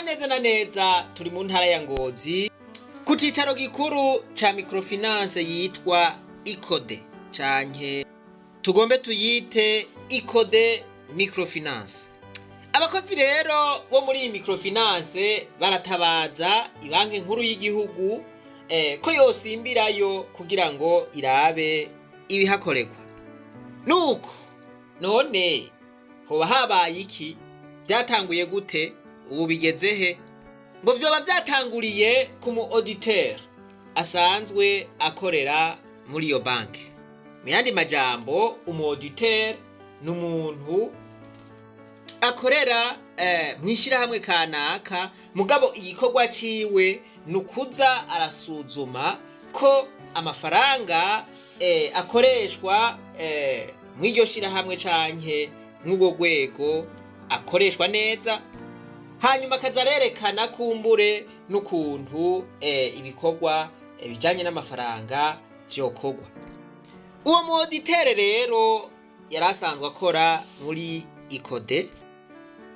Aha neza na neza turi mu ntara ya Ngozi, ku cicaro gikuru ca microfinance yitwa Ikode, canke tugombe tuyite Ikode Microfinance. Abakozi rero bo muri iyi microfinance baratabaza Ibanki Nkuru y'Igihugu ko yosimbirayo kugira ngo irabe ibihakorerwa. Nuko none hoba habaye iki? Byatanguye gute? Ubu bigeze he? Ngo vyoba vyatanguriye ku mu auditeur asanzwe akorera muri iyo banki. Mu yandi majambo, umu auditeur ni umuntu akorera mw'ishirahamwe kanaka, mugabo igikorwa ciwe ni ukuza arasuzuma ko amafaranga akoreshwa mw'iryo shirahamwe canke mw'urwo rwego akoreshwa neza, hanyuma akaza arerekana kumbure n'ukuntu ibikorwa bijanye n'amafaranga vyokorwa. Uwo mu auditeur rero yari asanzwe akora muri Ikode,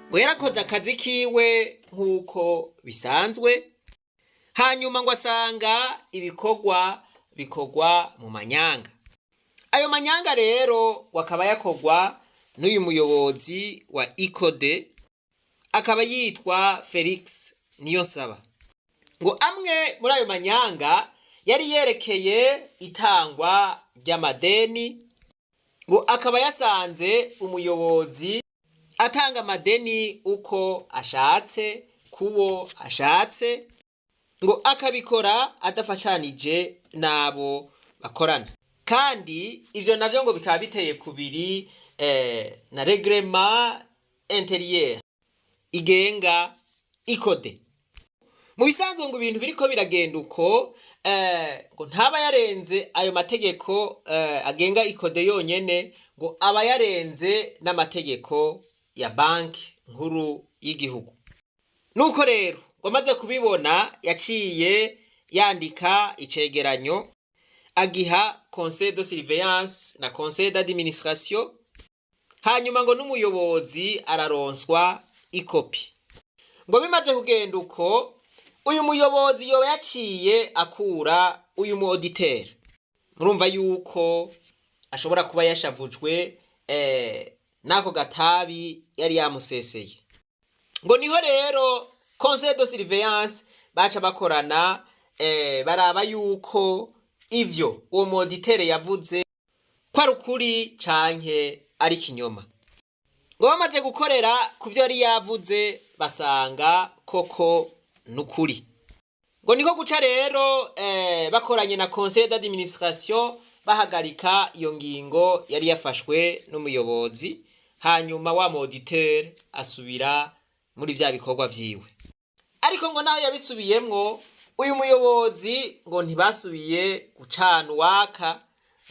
ngo yarakoze akazi kiwe nk'uko bisanzwe, hanyuma ngo asanga ibikorwa bikorwa mu manyanga. Ayo manyanga rero ngo akaba yakorwa n'uyu muyobozi wa Ikode, akaba yitwa Felix Niyonsaba. Ngo amwe muri ayo manyanga yari yerekeye itangwa ry'amadeni. Ngo akaba yasanze umuyobozi atanga amadeni uko ashatse, kubo ashatse, ngo akabikora adafashanije n'abo bakorana, kandi ivyo navyo ngo bikaba biteye kubiri na règlement intérieur igenga Ikode. Mu bisanzwe ngo ibintu biriko biragenda uko, ngo ntaba yarenze ayo mategeko agenga Ikode yonyene, ngo aba yarenze n'amategeko ya Banki Nkuru y'Igihugu. Nuko rero ngo amaze kubibona, yaciye yandika icegeranyo, agiha conseil de surveillance na conseil d'administration, hanyuma ngo n'umuyobozi araronswa ikopi. Ngo bimaze kugenda uko, uyu muyobozi yoba yaciye akura uyu mu auditeur. Murumva yuko ashobora kuba yashavujwe n'ako gatabi yari yamuseseye. Ngo niho rero conseil de surveillance baca bakorana, baraba yuko ivyo uwo mu auditeur yavuze ko ari ukuri canke ari ikinyoma. Ngo bamaze gukorera ku vyo yari yavuze, basanga koko nukuri. Ngo niko guca rero bakoranye na conseil d'administration, bahagarika iyo ngingo yari yafashwe n'umuyobozi, hanyuma wa mu auditeur asubira muri vya bikorwa vyiwe. Ariko ngo naho yabisubiyemwo, uyu muyobozi ngo ntibasubiye gucana uwaka,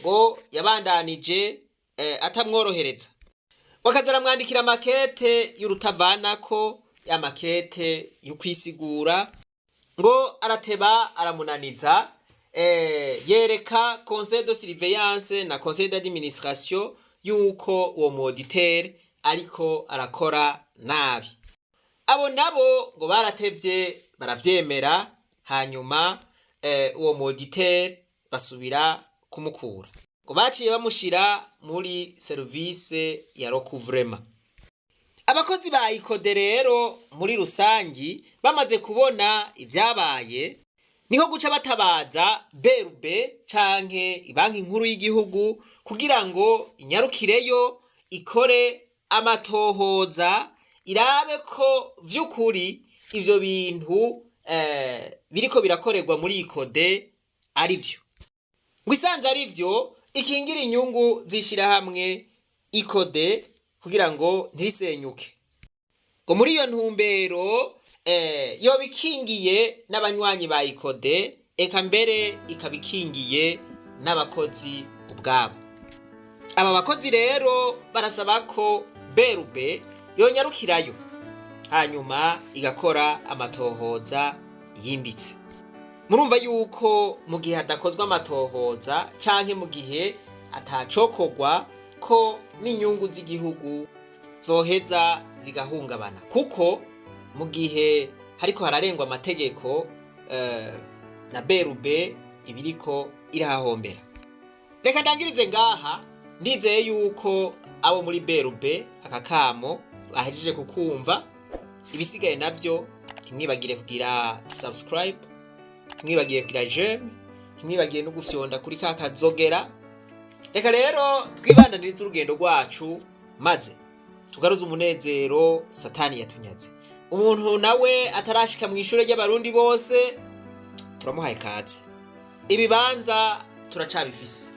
ngo yabandanije atamworohereza, ngo akaza aramwandikira makete y'urutavanako, ya makete y'ukwisigura. Ngo arateba aramunaniza, yereka conseil de surveillance na conseil d'administration yuko uwo mu auditeur ariko arakora nabi. Abo nabo ngo baratevye baravyemera, hanyuma uwo mu auditeur basubira kumukura. Ngo baciye bamushira muri service ya recouvrement. Abakozi ba Ikode rero muri rusangi bamaze kubona ivyabaye, niho guca batabaza BRB canke Ibanki Nkuru y'Igihugu kugira ngo inyarukireyo, ikore amatohoza, irabe ko vy'ukuri ivyo bintu biriko birakorerwa muri Ikode ari vyo. Ngo isanze ari vyo, ikingira inyungu z'ishirahamwe Ikode kugira ngo ntirisenyuke. Ngo muri iyo ntumbero yoba ikingiye n'abanywanyi ba Ikode, eka mbere ikaba ikingiye n'abakozi ubwabo. Aba bakozi rero barasaba ko BRB yonyarukirayo, hanyuma igakora amatohoza yimbitse. Murumva yuko mu gihe hadakozwe amatohoza canke mu gihe atacokorwa, ko n'inyungu z'igihugu zoheza zigahungabana, kuko mu gihe hariko hararengwa amategeko na BRB ibiriko irahahombera. Reka ndangirize ngaha. Ndizeye yuko abo muri BRB aka kamo bahejeje kukumva. Ibisigaye navyo, ntimwibagire kugira subscribe, ntimwibagire kugira j'aime, ntimwibagire no gufyonda kuri ka kazogera. Reka rero twibandanirize urugendo rwacu, maze tugaruze umunezero Satani yatunyaze. Umuntu nawe atarashika mu ishure ry'Abarundi bose, turamuhaye kaze. Ibibanza turacabifise.